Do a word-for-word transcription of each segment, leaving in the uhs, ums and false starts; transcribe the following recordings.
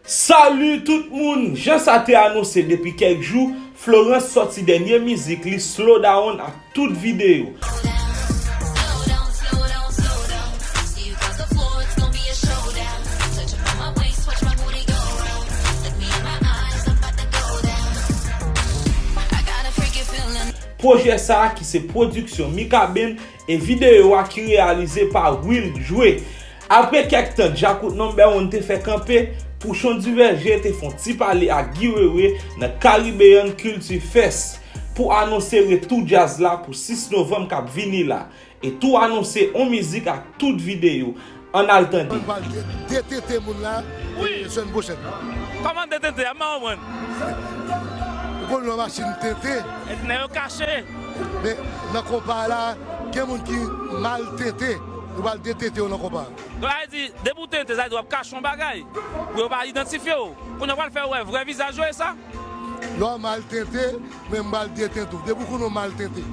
Salut tout moun! Jan sa te anonse depi kèk jou, Florence sòti dènye mizik li Slow Down ak tout videyo. Pwojè sa a ki se pwodiksyon Mikaben e videyo a ki reyalize pa Will Jwe. Apre kèk tan, Djakout Number One te fè kanpe, Pouchon Diverge te fè yon ti pale ak Guy Wewe nan Caribbean Culture Fest pou anonse retou djaz la pou sis novanm k ap vini la, e tou anonse yon mizik ak tout videyo. Ann al tande. Mwen pral de- detente moun la. Wi. Semèn pwochèn. Kòman detente a? M pa konprann. Ou konn lè yon machin tente. Nèg yo kache. Men nan konpa la, gen moun ki mal tente. Nou pral detente yo nan konpa. Donk, sa vle di, depi w tente, sa vle di w ap kache yon bagay pou yo pa idantifye w. Kounye a, w pral fè yo wè vrè vizaj yo, e sa? Lè w mal tente, men m pral detente w. Depi w konnen w mal tente.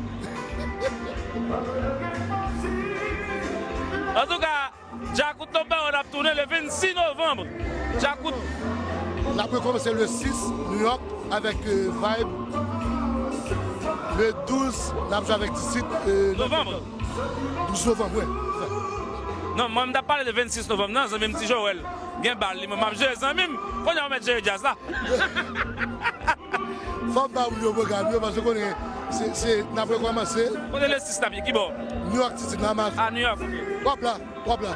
Antouka, Djakout Number One ap tounen le vennsis novanm. Djakout. N ap rekòmanse le sis, New York, avèk euh, Vibe. Le douz, n ap jwe avèk Disip. Euh, novanm. Douz novanm, wi. Non, mwen, m t ap pale de vennsis novanm nan, zanmi m Ti Joel. Gen bal li, mwen, m ap jere zanmi m. Kounye a, w mèt jere djaz la. Fò m ba moun yo pwogram yo, paske konnen se, se, n ap rekòmanse. Kote le sis n ap ye? Ki bò? New York City, nan Amazon. Ah, New York, ok. W ap la, w ap la.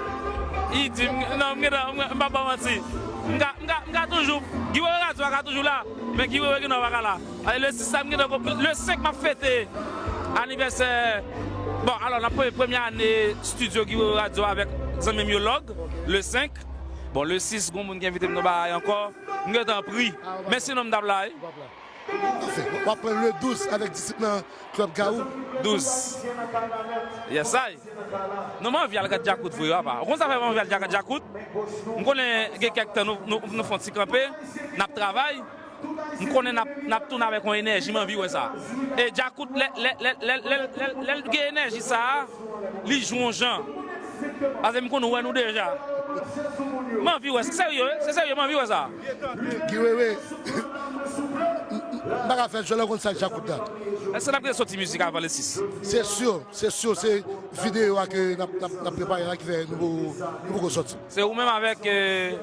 I di, m, non, m gentan, m, m pa ba manti. M ka, m ka, m ka toujou, Guy Wewe Radio a ka toujou la, men Guy Wewe gen nan pa ka la. Ale, le sis sa, m gentan konpli-, le senk, m ap fete anivèsè. Bon, alò, n ap pre-, premye ane estidyo Guy Wewe Radio avèk zanmi m yo Lòg, le senk. Bon, le sis, gon moun ki envite m nan bagay ankò. M gentan pri. Men sinon, m t ap la, wi. Pafè. W ap pran le douz avèk Disip nan Club Gaou. Douz. Yes, I. Non, m anvi al gad Djakout vre, papa. Ou konn sa fè m anvi al gad Djakout? M konnen gen kèk tan nou, nou, nou fè yon ti kanpe, n ap travay. M konnen n ap, n ap tounen avèk yon enèji, m anvi wè sa. E Djakout, lè, lè, lè l gen enèji sa a, li jwe yon jan. Paske m konn wè nou deja. M anvi wè, se serye, wi, se serye, m anvi wè sa. Guy Wewe, m pa ka fè jwèl, ou konn sa k Djakout la. Èske n ap gen soti mizik avan le sis? Se si, se si, se videyo a ke n ap, n ap, n ap prepare la ki fè nou poko, nou poko sòti. Se ou menm avèk, euh,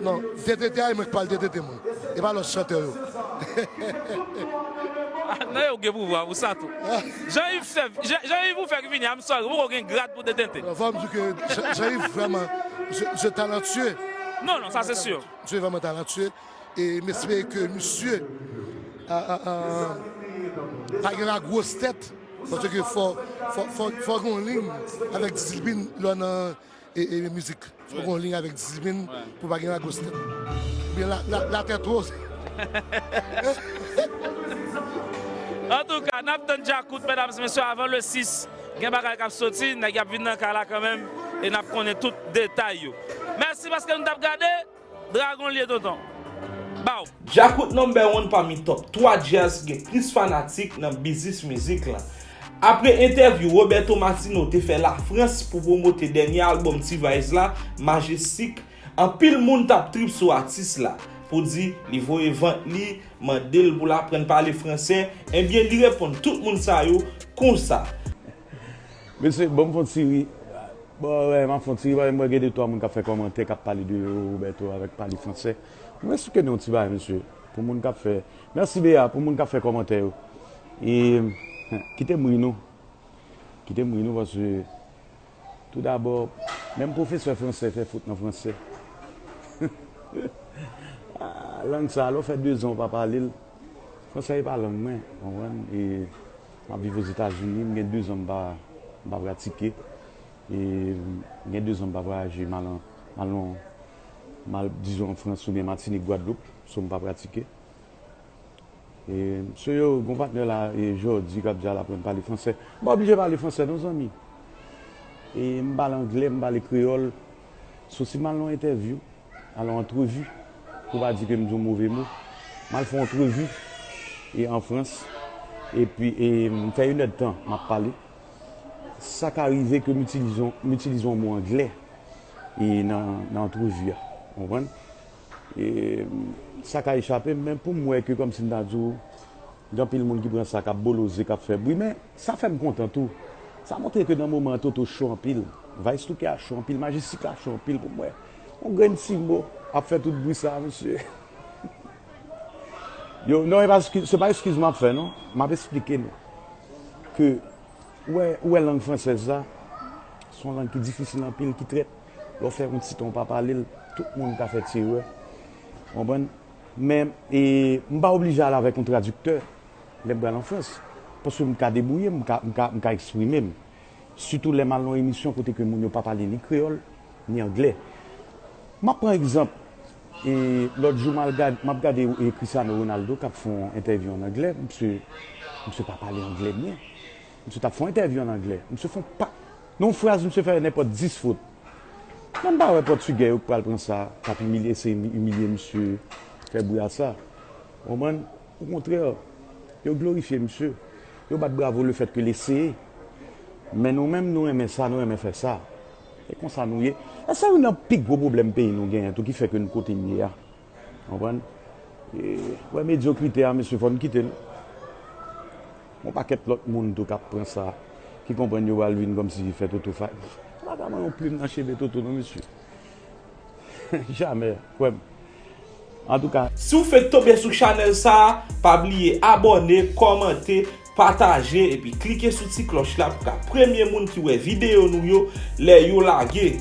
Non, detente a, e mwen k pral detente moun. E pa lòt chantè yo. Ah, non, yo gen pouvwa pou sa tou. Jean Yves fè, Jean, Jean Yves ou fè k vini, I'm sorry, ou poko gen grad pou detente. Fò m di ke Jean, Jean Yves vrèman, misye, misye talantyè. Non, non, sa se si. Misye vrèman talantyè. E m espere ke misye a, a, a, pa gen lagwostèt. Paske fò, fò, fò, fò gen yon liy avèk disiplin lè w nan e, e mizik. Fò gen yon liy avèk disiplin pou pa gen lagwostèt. Oubyen la, la, latèt wo. Antouka, n ap tann Djakout, medam e mesye, avan le sis. Gen bagay k ap soti, nèg y ap vin nan kay la kanmenm, e n ap konnen tout detay yo. Mèsi paske nou t ap gade. Dragon l ye, tonton. Baw. Djakout Number One pami top twa djaz ki gen plis fanatik nan biznis mizik lan. Apre entèvyou Roberto Martino te fè Lafrans pou pwomote dènye albòm T-Vice la, Majestic, anpil moun t ap trip sou atis la pou di li voye vant li, mande l pou l aprann pale fransè, ebyen li reponn tout moun sa yo konsa. Mesye, ban m fè yon ti ri. Bon, wè, m ap fè yon ti ri, paske m wè gen de twa moun k ap fè kòmantè, k ap pale de Roberto avèk pale fransè. Mwen esplike nou yon ti bagay, mesye, pou moun k ap fè, mèsi Bea, pou moun k ap fè kòmantè yo. E, kite m ri nou. Kite m ri nou, paske tou dabò, menm pwofesè fransè fè fot nan fransè. Ah, lang sa, lè w fè dezan w pa pale l, fransè e pa lang mwen, konprann? E m ap viv Ozetazini, m gen dezan m pa, m pa pratike. E m gen dezan m pa vwayaje, m al an, m al nan, m al, dizon, an Frans oubyen Matinik, Gwadloup, so m pa pratike. E so yo, gon patnè la, e jodi, k ap di al aprann pale fransè. M pa oblije pale fransè non, zanmi. E m pale anglè, m pale kreyòl. So si m al nan yon entèvyou, al nan yon antrevi, pou pa di ke m di yon move mo, m al fè yon antrevi, e an Frans, epi, e m fè inèdtan m ap pale. Sa ka rive ke m itilize yon, m itilize yon mo anglè, e nan, nan antrevi a, w konprann? E, sa ka echape m, men pou m wè ke kòmsi m ta di w, gen anpil moun ki pran sa k ap boloze, k ap fè bri, men sa fè m kontan tou. Sa montre ke nan moman an, Toto cho anpil. Vice Touke a cho anpil, Majistik la cho anpil pou m wè. Yon grenn ti mo ap fè tout bri sa, mesye. Yo, non, e pa eskiz, se pa eskiz m ap fè, non. M ap esplike nou. Ke, ou wè, ou wè lang fransèz la, se yon lang ki difisil anpil, ki trèt. Lè w fè yon ti tan w pa pale l, tout moun ka fè ti erè. Konprann? Men, e, m pa oblije ale avèk yon tradiktè lè m pral an Frans. Paske m ka debouye m, m ka, m ka, m ka eksprime m. Sitou lè m al nan yon emisyon kote ke moun yo pa pale ni kreyòl, ni anglè. M ap pran egzanp. E, lòt jou, m al gad, m ap gade, e, Cristiano Ronaldo k ap fè yon entèvyou an anglè. Misye, misye pa pale anglè byen. Misye t ap fè yon entèvyou an anglè. Misye fè yon pa, nan yon fraz, misye fè nenpòt dis fot. Men m pa wè pòtigè yo k pral pran sa, k ap imilye, eseye imilye misye, fè bri a sa. Ou konprann? Okontrè, yo glorifye misye. Yo bat bravo lefètke l eseye. Men nou menm, nou renmen sa, nou renmen fè sa. E konsa nou ye. E se youn nan pi gwo pwoblèm peyi nou genyen tou ki fè ke n kote n ye a. Konprann? E, wè medyokrite a, mesye, fò n kite l. Yon pakèt lòt moun tou k ap pran sa, ki konprann yo pral vin kòmsi fè Toto fay. Yo pa ka manyen yon plim nan cheve Toto, non, mesye. Jamè, kwè m. Antouka. Si w fenk tonbe sou chanèl sa a, pa bliye abòne, kòmante, pataje, epi klike sou ti klòch la pou w ka premye moun ki wè videyo nou yo lè yo lage.